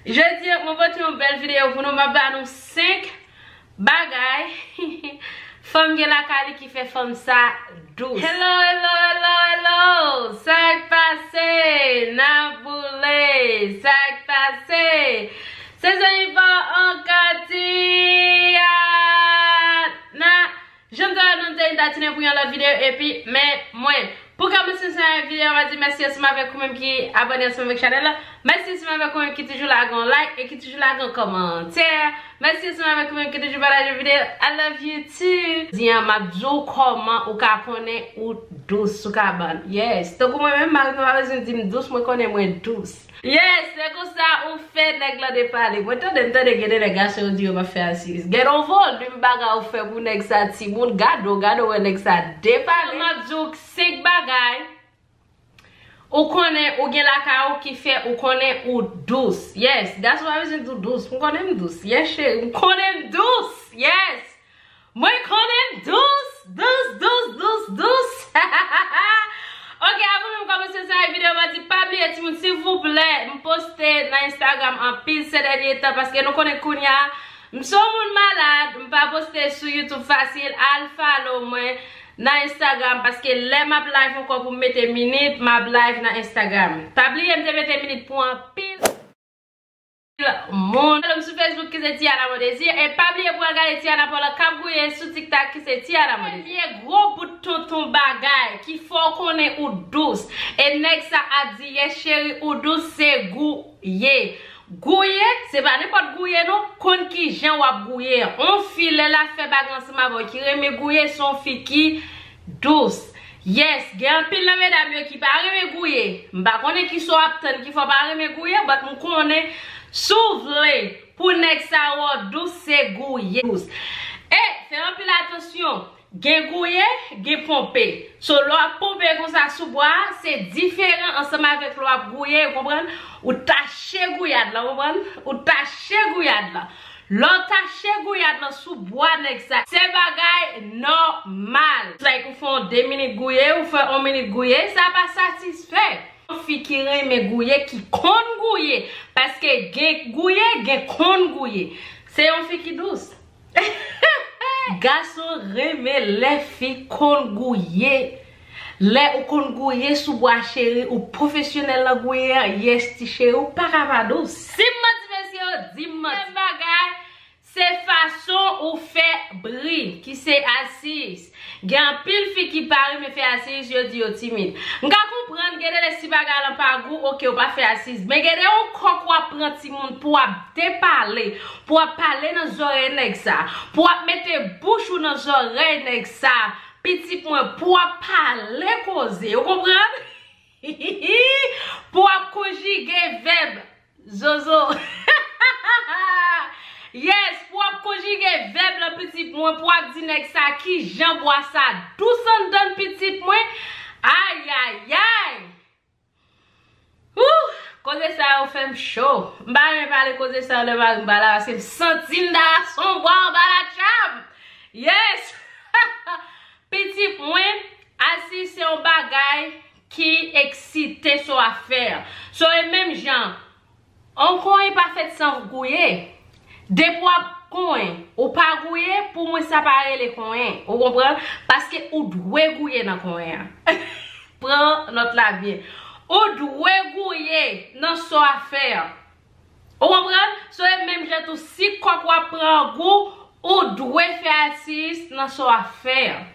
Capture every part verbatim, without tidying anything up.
Jodi a, mwen pote yon bèl videyo pou nou. M ap ba nou senk bagay fanm gen lakay li ki fè fanm sa dous. Hello, hello, hello, hello! Sa k pase? N ap boule! Sa k pase? Se zanmi pa w ankò, Tiana. Jan m te wè nou, m te vin tatinen pou yon lòt videyo, epi men mwen. Pou kòmanse sa videyo, m ap di mèsi ansanm avèk ou menm ki abòne ansanm avèk chanèl la. Mèsi ansanm avèk ou menm ki toujou lage yon like e ki toujou lage yon kòmantè. Mèsi ansanm avèk ou menm ki toujou pataje videyo. I love you too. Di an, m ap di w kòman ou ka konnen ou dous sou kabann. Yes. Tankou mwen menm, mari m pa bezwen di m dous, mwen konnen mwen dous. Yes, se konsa ou fè nèg lan depale. Mwen tande, m tande gen de nèg gason yo di yo pa fè asiz. Gen yon volim bagay ou fè pou nèg sa timoun. Gade w, gade w wè nèg sa depale. M ap di w senk bagay ou konnen ou gen lakay ou ki fè ou konnen ou dous. Yes, gason pa bezwen di w dous. M konnen m dous. Yes, cheri, m konnen m dous. Yes. Mwen konnen m dous, dous, dous, dous, dous. Ok, avan menm kòmanse sa videyo, m ap di pa bliye timoun, silvouplè, m poste nan Instagram anpil se dènye tan, paske nou konnen kounye a, m se yon moun malad, m pa poste sou YouTube fasil, al follow mwen nan Instagram, paske lè m ap live ankò pou m mete minit, m ap live nan Instagram. Pa bliye m te mete minit pou anpil moun. Follow m sou Facebook ki se Tiana Mondésir. E pa bliye pou al gade Tiana Paula k ap gouye sou TikTok ki se Tiana Mondésir. Premye gwo bout tonton bagay ki fè w konnen ou dous. E nèg sa ap di, yes cheri, ou dous, se gouye. Gouye, se pa nenpòt gouye non, konn kijan w ap gouye. On fi lè l ap fè bagay ansanm avè w ki renmen gouye, se on fi ki dous. Yes, gen anpil nan medam yo ki pa renmen gouye. M pa konnen kisa w ap tann ki fè w pa renmen gouye, but m konnen si w vle pou nèg sa wè w dous, se gouye. E fè anpil atansyon, gen gouye, gen ponpe. So, lè w ap ponpe konsa sou bwa a, se diferan ansanm avèk lè w ap gouye, ou konprann? Ou tache gouyad lan, ou konprann? Ou tache gouyad lan. Lè w tache gouyad lan sou bwa nèg sa, se bagay nòmal. Like ou fè yon de minit gouye, ou fè yon minit gouye, sa pa satisfè. Yon fi ki renmen gouye, ki konn gouye. Paske gen gouye, gen konn gouye. Se yon fi ki dous. Gason renmen lè fi konn gouye. Lè ou konn gouye sou bwa cheri, ou pwofesyonèl nan gouye an, yes ti cheri, ou pa ka pa dous. Si m manti mesye yo, di m manti. Dènye bagay, se fason ou fè bri, ki se asiz. Gen anpil fi ki pa renmen fè asiz, yo di yo timid. M ka konprann, gen de lè si bagay lan pa gou, oke, ou pa fè asiz. Men gen de yon kòk w ap pran timoun pou w ap depale, pou w ap pale nan zòrèy nèg sa, pou w ap mete bouch ou nan zòrèy nèg sa. Pitit mwen, pou w ap pale koze, ou konprann? Pou w ap konjige vèb, zozo. Yes, pou w ap konjige vèb lan, pitit mwen, pou w ap di nèg sa kijan bwa sa dous anndan l, pitit mwen. Ayayay. Ouh, koze sa yo fè m cho. M pa renmen pale koze sa yo lè mari m pa la, paske m santi m ta son bwa anba la tchab. Yes. Pitit mwen, asiz se yon bagay ki eksite, se yon afè. So, e menm jan, yon konyen pa fèt san gouye. Depi w ap konyen, ou pa gouye, pou mwen sa pa rele konyen. Ou konprann? Paske ou dwe gouye nan konyen an. Pran nòt la byen. Ou dwe gouye nan sa w ap fè an. Ou konprann? So, e menm jan tou, si kòk w ap pran gou, ou dwe fè asiz nan sa w ap fè an.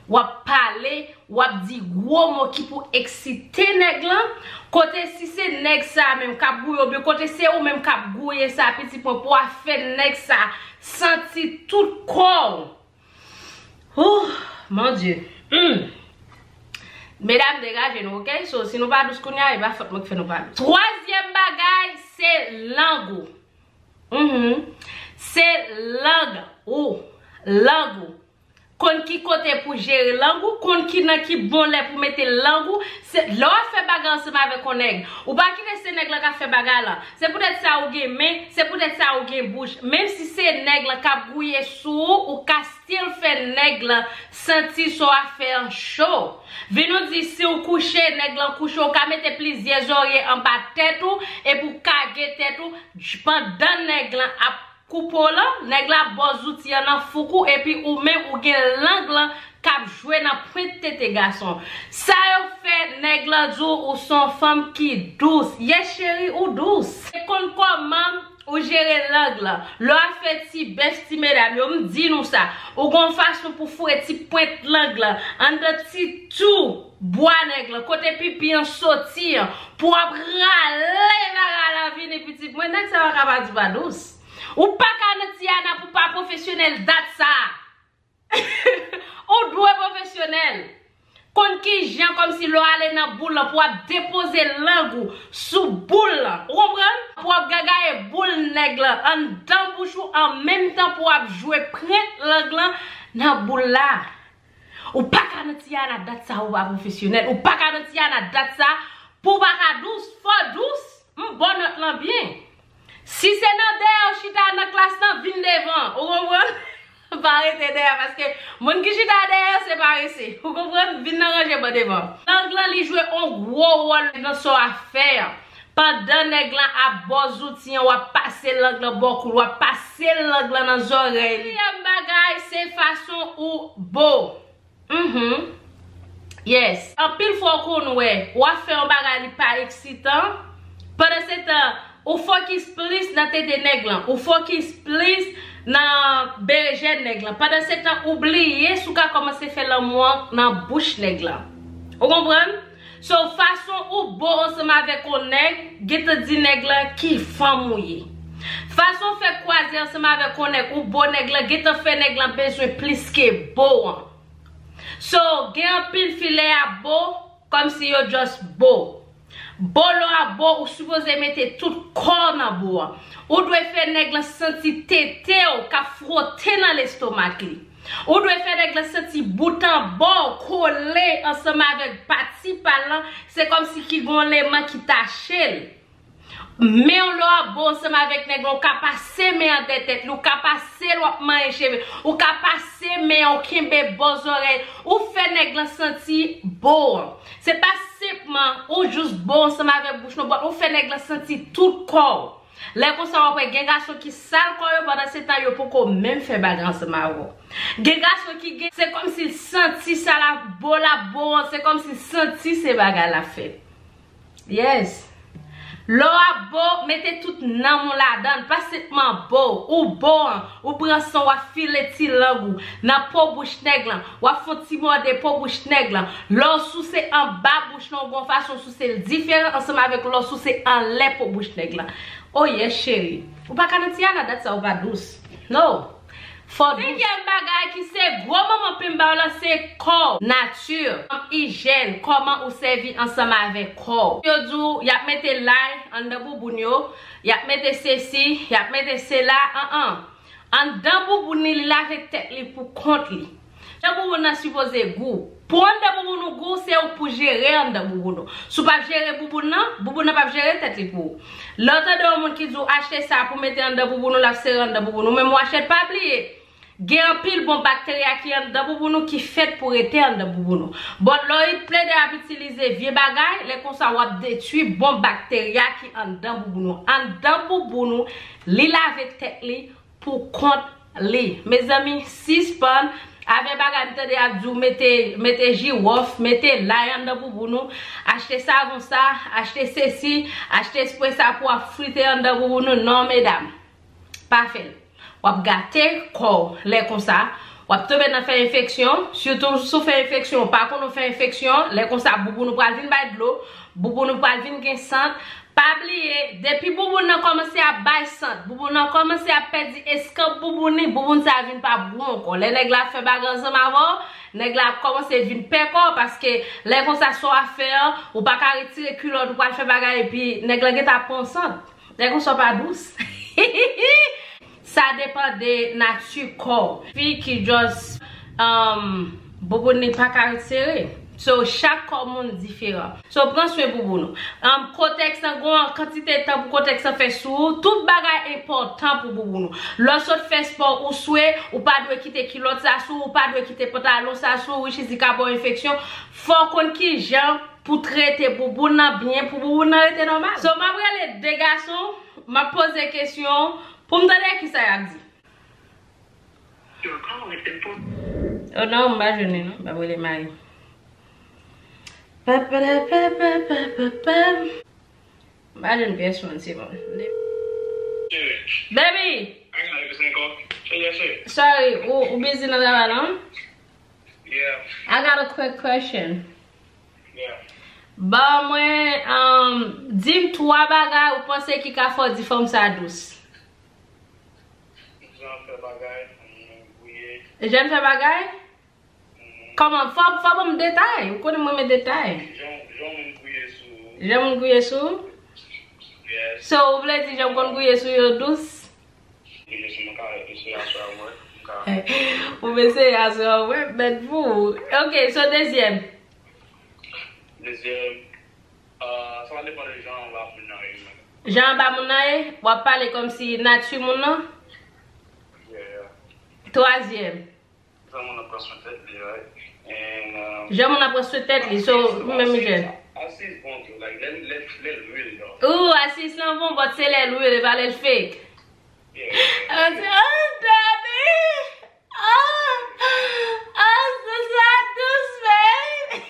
W ap pale, w ap di gwo mo ki pou eksite nèg lan. Kote si se nèg sa menm k ap gouye, oubyen kote se ou menm k ap gouye sa, pitit mwen, pou w ap fè nèg sa santi tout kò w. Ouh, mon Dieu. Hmm. Medam, degaje nou, oke? So, si nou pa dous kounye a, e pa fòt mwen ki fè nou pa dous. Twazyèm bagay, se lang ou. Mhm. Se lang ou. Lang ou. Konn ki kote pou jere lang ou, konn ki nan ki bon lè pou mete lang ou. Se, lè w ap fè bagay ansanm avèk yon nèg, ou pa kite se nèg lan k ap fè bagay lan. Se poutèt sa ou gen men, se poutèt sa ou gen bouch. Menm si se nèg lan k ap gouye sou ou, ou ka still fè nèg lan santi sa w ap fè an cho. Vin ou di si w kouche, nèg lan kouche, ou ka mete plizyè zòrye anba tèt ou, epi w kage tèt ou, j-, pandan nèg lan ap koupe w lan, nèg la ap ba w zouti an nan fouk ou, epi ou menm ou gen lang lan k ap jwe nan pwent tete gason. Sa yo fè nèg lan di w ou se yon fanm ki dous. Yes, cheri, ou dous. E konn kòman ou jere lang lan. Lè w ap fè ti bèf ti medam yo, m di nou sa. Ou gon fason pou foure ti pwent lang lan anndan ti tou bwa nèg lan, kote pipi an soti an, pou w ap rale bagay la vini pitit mwen, nèg sa yo ka pa di w pa dous. Ou pa ka nan Tiana pou pa pwofesyonèl dat sa. Ou dwe pwofesyonèl. Konn ki jan kòmsi lè w ale nan boul lan pou w ap depoze lang ou sou boul lan. Ou konprann? Pou w ap gagaye boul nèg lan anndan bouch ou an menm tan pou w ap jwe pwent lang lan nan boul la. Ou pa ka nan Tiana dat sa ou pa pwofesyonèl. Ou pa ka nan Tiana dat sa pou w pa ka dous. Fò w dous. M ba w nòt lan byen. Si se nan dèyè w chita nan klas lan, vin devan. Ou konprann? Pa rete dèyè, paske moun ki chita dèyè yo se parese. Ou konprann? Vin nan ranje ban devan. Lang lan, li jwe yon gwo wòl nan sa w ap fè an. Pandan nèg lan ap ba w zouti an, w ap pase lang lan bò kou l, w ap pase lang lan nan zòrèy li. Katriyèm bagay, se fason ou bo. Mhm. Yes. Anpil fwa w konn wè, w ap fè yon bagay li pa eksitan. Pandan se tan, ou fokis plis nan tete nèg lan. Ou fokis plis nan berejèn nèg lan. Pandan se tan, ou bliye si w ka kòmanse fè lanmou an nan bouch nèg lan. Ou konprann? So, fason ou bo ansanm avèk yon nèg, gentan di nèg lan ki fanm ou ye. Fason w fè kwaze ansanm avèk yon nèg, ou bo nèg lan, gentan fè nèg lan bezwen plis ke bo an. So, gen anpil fi lè y ap bo, kòmsi yo just bo. Bo lè w ap bo, ou sipoze mete tout kò w nan bo an. Ou dwe fè nèg lan santi tete w k ap fwote nan lestomak li. Ou dwe fè nèg lan santi bout anba w kole ansanm avèk pati pa l lan, se kòmsi ki gon leman ki tache l. Men w lè w ap bo ansanm avèk nèg lan, ou ka pase men an dèyè tèt li, ou ka pase l w ap manyen cheve, ou ka pase men an, ou kenbe bò zòrèy, ou fè nèg lan santi bo an. Se pa senpman ou jis bo ansanm avèk bouch non, but ou fè nèg lan santi tout kò w. Lè konsa w ap wè gen gason ki sal kò yo pandan se tan yo poko menm fè bagay ansanm avè w. Gen gason ki gen, se kòmsi l santi sa l ap bo, l ap bo an, se kòmsi l santi se bagay l ap fè. Yes. Lè w ap bo, mete tout nanm ou ladan l, pa senpman bo, ou bo an, ou pran san w ap file ti lang ou nan po bouch nèg lan, w ap fè yon ti mòde po bouch nèg lan. Lè w souse anba bouch lan, ou gon fason w souse l diferan ansanm avèk lè w souse anlè po bouch nèg lan. Oh yes, cheri. Ou pa ka nan Tiana dat sa, ou pa dous. No. Fò dous. Senkyèm bagay ki se gwo manman pen ba w lan, se kò w. Nati, ijyèn, kòman ou sèvi ansanm avèk kò w. Yo di w, y ap mete lay anndan bouboun yo, y ap mete sesi, y ap mete sela, an an. Anndan bouboun li, li lave tèt li pou kont li. Anndan bouboun nan sipoze gou. Pou anndan bouboun ou gou, se ou pou jere anndan bouboun ou. Si w p ap jere bouboun nan, bouboun nan p ap jere tèt li pou ou. Lè w tande yon moun ki di w achte sa pou mete anndan bouboun ou, l ap sere anndan bouboun ou, menm ou achte l, pa bliye, gen anpil bon bakterya ki anndan bouboun ou ki fèt pou rete anndan bouboun ou. But lè w plede ap itilize vye bagay, lè konsa w ap detwi bon bakterya ki anndan bouboun ou. Anndan bouboun ou, li lave tèt li, pou kont li. Mezanmi, sispann avè bagay m tande y ap di w mete, mete jiwòf, mete lay anndan bouboun ou, achte savon sa, achte sesi, achte spre sa pou w ap frite anndan bouboun ou. Non, medam. Pa fè l. W ap gate kò w lè konsa. W ap tonbe nan fè enfeksyon. Sitou si w fè enfeksyon, w pa konn ou fè enfeksyon, lè konsa bouboun ou pral vin bay dlo, bouboun ou pral vin gen sant. Pa bliye, depi bouboun nan kòmanse ap bay sant, bouboun nan kòmanse ap pèdi eskanp bouboun li, bouboun sa a vin pa gou ankò. Lè nèg la ap fè bagay ansanm avè w, nèg la ap kòmanse vin pè kò w, paske lè konsa sa w ap fè an, ou pa ka retire kilòt, ou pral fè bagay epi nèg la gentan ap pran sant. Nèg konsa pa dous. Sa depann de nati kò w. Fi ki just um, bouboun li pa ka ret sere. So, chak kò moun diferan. So, pran swen bouboun ou. Um, kotèks lan, gen yon kantite tan pou kotèks lan fè sou ou. Tout bagay enpòtan pou bouboun ou. Lè w sot fè spò ou swe, ou pa dwe kite kilòt sa sou ou, ou pa dwe kite pantalon sa sou ou, which is li ka ba w enfeksyon. Fò w konn kijan pou trete bouboun nan byen, pou bouboun nan rete nòmal. So, m ap rele de gason, m ap poze kesyon pou m tande kisa y ap di. Oh non, m pa jwenn li non, m ap rele mari. Pa, pa, pa, pa, pa, pa, pa. M pa jwenn pyès moun, se bon. Baby! Sorry, ou, ou busy nan travay la? I got a quick question. Ban mwen, um, di m twa bagay ou panse ki ka fè w di fanm sa dous. Jan fè bagay, jan gouye. Jan fè bagay? Kòman? Fò, fò ban m detay. Ou konnen mwen renmen detay. Jan, jan moun gouye sou. Jan moun gouye sou? Yes. So, ou vle di jan m konn gouye sou yo dous? Gouye sou mwen ka eseye aswè a wè. M ka. Ou eseye aswè a wè, bèt pou ou. Ok, so dezyèm. Dezyèm, ah, sa va depann de jan anba moun nan ye menm. Jan anba moun nan ye, w ap pale kòmsi nati moun nan? Yeah, yeah. Twazyèm. Jan moun nan pran swen tèt li, right? And, um, jan moun nan pran swen tèt li, so, menm jan. Asis bon tou, like, lè, lè, lè l real, though. Ooh, asis lan bon, but se lè l real, e pa lè l fake. Yeah. An di, oh, daddy! Oh, oh, sa dous, babe!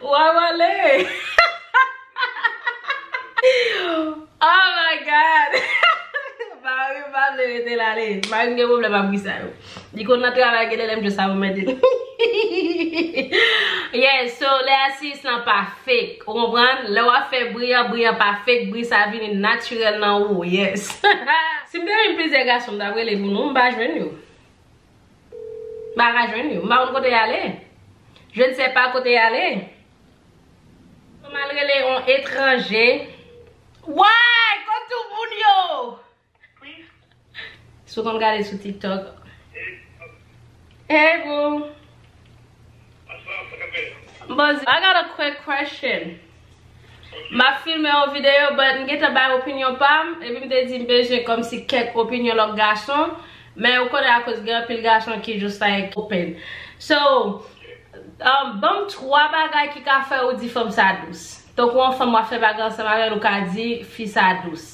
Wa wale! Oh my God! Mari m pa vle rete la li. Mari m gen pwoblèm ak bri sa yo. Li konn nan travay, gen de lè m just ap anmède l. Yeah, so lè asis lan pa fake. Ou konprann? Lè w ap fè bri an, bri an pa fake, bri sa vini natirèl nan ou, yes. Si m te jwenn plizyè gason, m t ap rele pou nou, m pa jwenn yo. M pa ka jwenn yo. M pa konn kote y ale. Je ne sais pas kote y ale. Fò m al rele yon etranje. Way! Kot tout moun yo? Si w konn gade sou TikTok. Hey, boo. Boss, I got a quick question. M ap filme yon videyo, but m gentan bay opinyon pa m, epi m te di m bezwen kòmsi kèk opinyon lòt gason, men ou konnen akoz gen anpil gason ki just like open. So, um, ban m twa bagay ki ka fè ou di fanm sa dous. Tankou yon fanm w ap fè bagay ansanm avè l, ou ka di fi sa dous.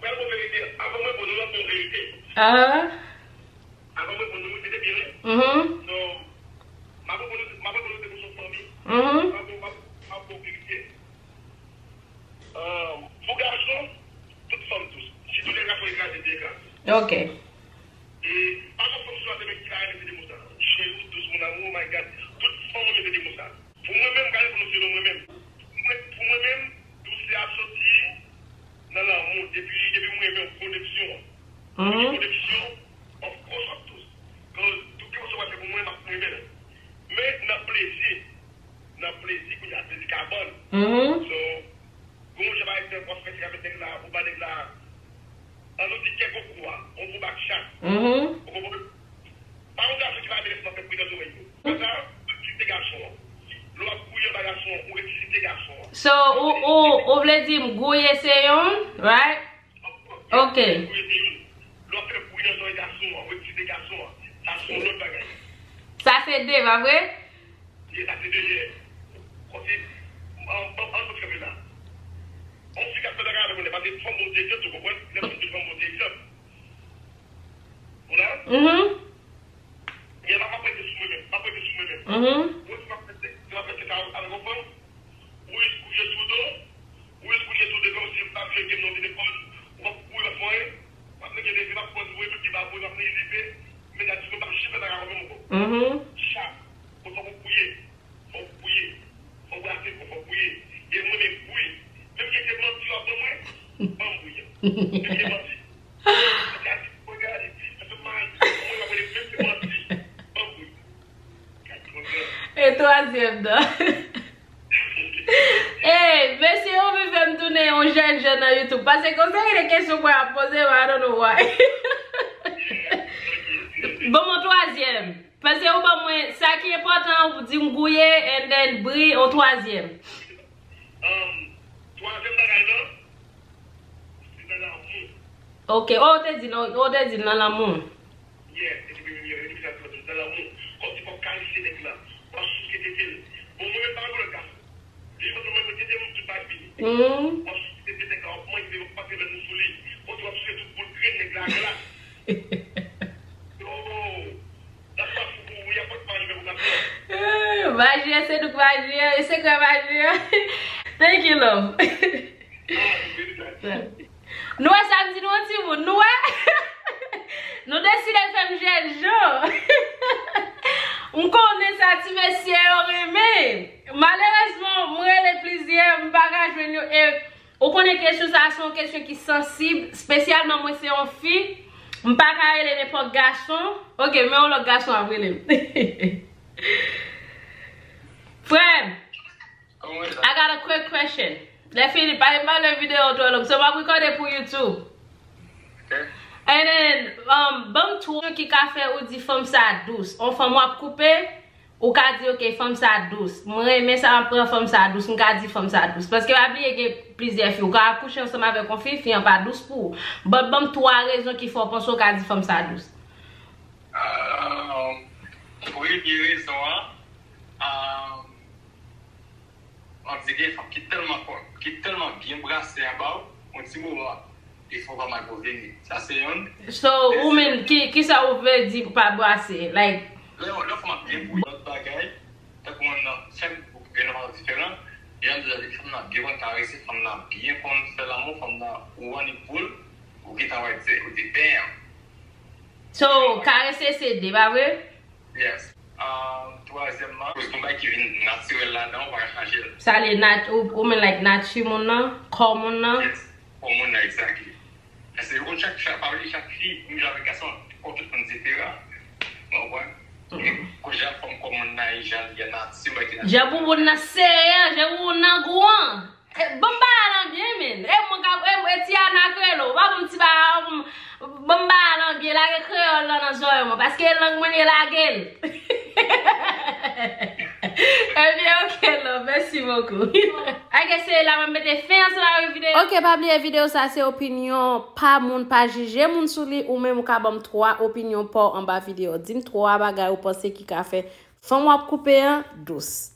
Pral bon verite, avan mwen bon nou, m ap bon verite. Aha. Avan mwen bon nou, mete byen, wi. Mhm. So, m ap bon nou, m ap bon nou, se pou son fanmi. Mhm. M ap bon, m ap, m ap bon verite. Euh, pou gason, tout fanm dous. Sitou lè gason ekraze, byen ekraze. Ok. E pa gon fanm sou latè menm ki pa renmen tande mo sa. Cheri, dous, mon amour, oh my God. Tout fanm renmen tande mo sa. Pou mwen menm, m ka reponn ou selon mwen menm. Pou mwen, pou mwen menm, dousè ap soti nan lanmou. Depi, depi mwen renmen w, koneksyon an. Depi gen koneksyon, of course, w ap dous. Cause tout kèlkeswa sa w fè pou mwen, m ap renmen l. Men nan plezi, nan plezi, kounye a plezi ka bann. Mhm. So, gon jan pa egzanp, w ap fè ti avèk nèg la, ou ba nèg la, an nou di kèk kou a, on pou bak chat. Mhm. Ou konprann? Pa yon gason ki pa renmen lè fanm ap fè bri nan zòrèy yo. Konsa, ou reksite gason an. Lè w ap gouye anba gason an, ou reksite gason an. So, ou, ou, ou vle di m gouye se youn, right? Ok. Gouye se youn. Lè w ap fè bri nan zòrèy gason an, ou reksite gason an. Sa se yon lòt bagay. Sa se de, pa vre? Ye, sa se de, ye. Kòmsi, an, an, an, kanpe la. On fi k ap fè bagay avèk mwen, paske fanm bon se egzanp, ou konprann? Lè fanm se fanm bon se egzanp. Ou la? Mhm. Ye, m ap, m ap rete sou mwen menm, m ap rete sou mwen menm. Mhm. Ou wè si m ap fè sèks, si m ap fè sèks avèk, avèk yon fanm, ou jis kouche sou do, ou jis kouche sou do kòmsi m p ap jwe game nan telefòn, ou p ap kouri, w ap fè anyen, w ap nege leve, m ap pran ti voye tout ki pa voye, m ap nege leve, men gad, si mwen p ap janm fè bagay avèk yon fanm ankò. Mhm. Chat, mwen fòk ou gouye. Fòk gouye. Fòk brase kò, fòk gouye. E mwen menm gouye. Menm ke se manti w ap ban mwen, ban m gouye. Menm ke manti. Gade, mwen gade, sa fè mal. Mwen ap rele menm ke manti. Ban m gouye. Gade, mwen gouye. E twazyèm nan. Ey, mesye, ou vin fè m tounen yon jèn jèn. Nan YouTube. Paske konsa gen de kesyon mwen ap poze, I don't know why. Bon, mon twazyèm. Paske ou ban mwen sa ki enpòtan, ou di m gouye, and then bri, on twazyèm. Um, twazyèm bagay lan, se nan lanmou. Ok, oh, ou te di non, ou te di nan lanmou. Yeah, e te vini, e te vini nan lanmou. Kòm se fòk karese nèg la. W ap souse tete l. Bon, mwen menm pa yon lòt gason. Li fòk mwen tete m tout pa vini. Mm. W ap souse tete nèg la, w ap manje, w ap pase lòt moun sou li. Kote w ap souse tout boul grenn nèg la glas. Yo, dat pa fou pou ou, y ap pot pa jwe pou gason. Eh, maji an, se nou k maji an, e sekrè maji an. Thank you, love. Ah, you really got it. Nou wè sa m di nou an timoun, nou wè? Nou deside fè m jèn jan. M konnen sa ti mesye yo renmen. Malerezman, m rele plizyè, m pa ka jwenn yo. E ou konnen kesyon sa a se yon kesyon ki sansib, espesyalman mwen se yon fi. M pa ka rele nenpòt gason. Ok, men yon lòt gason ap rele m. Frè m, I got a quick question. Lè fini, pa, pa lè videyo twò long. So, m ap rekòde pou YouTube. And then, um, ban m twa rezon ki ka fè ou di fanm sa dous. On fanm w ap koupe, ou ka di, ok, fanm sa dous. Mwen renmen sa, m ap pran fanm sa dous. M ka di fanm sa dous. Paske pa bliye gen plizyè fi. Ou ka kouche ansanm avèk yon fi, fi an pa dous pou ou. But ban m twa rezon ki fè w panse ou ka di fanm sa dous. Ah, premye rezon an, ah, Ann di gen fanm ki tèlman fò, ki tèlman byen brase anba w, yon ti moman, li fè w pa mal pou vini. Sa se youn. So, ou menm, ki, ki sa ou vle di pa brase? Like, lè, lè fanm ap byen pou lòt bagay, tankou moun nan, chak gen yon fanm diferan, gen yon de fanm nan byen konn karese, fanm nan byen konn fè lanmou, fanm nan ou annik pou l, ou gentan wè di, ou di, damn. So, karese se de, pa vre? Yes. Ah, twazyèmman, koz gon bagay ki vin natirèl ladan, ou pa ka chanje l. Sa li nat-, ou, ou menm like nati moun nan, kò moun nan? Yes, kò moun nan, exactly. Paske ou konn chak, chak, pa vle di chak fi, menm jan avèk gason, kò tout moun diferan. Ou konprann? Men jan fòm kò moun nan ye, jan li ye nati, bagay ki natirèl. Jan bouboun nan sere an, jan bouboun nan gou an. Eh, ban m ba a lan byen, men. E mwen ka, e, e Tiana Krelo. Pa ban m ti ba a, ban m, ban m ba a lan byen, lage kreyòl lan nan zòrèy mwen, paske lang mwen ye lage l. Ebyen, ok, love, merci beaucoup. I guess se la m ap mete fen ansanm avèk videyo. Ok, pa bliye videyo sa se opinyon pa moun, pa jije moun sou li, ou menm ou ka ban m twa opinyon pa w anba videyo. Di m twa bagay ou panse ki ka fè fanm w ap koupe an dous.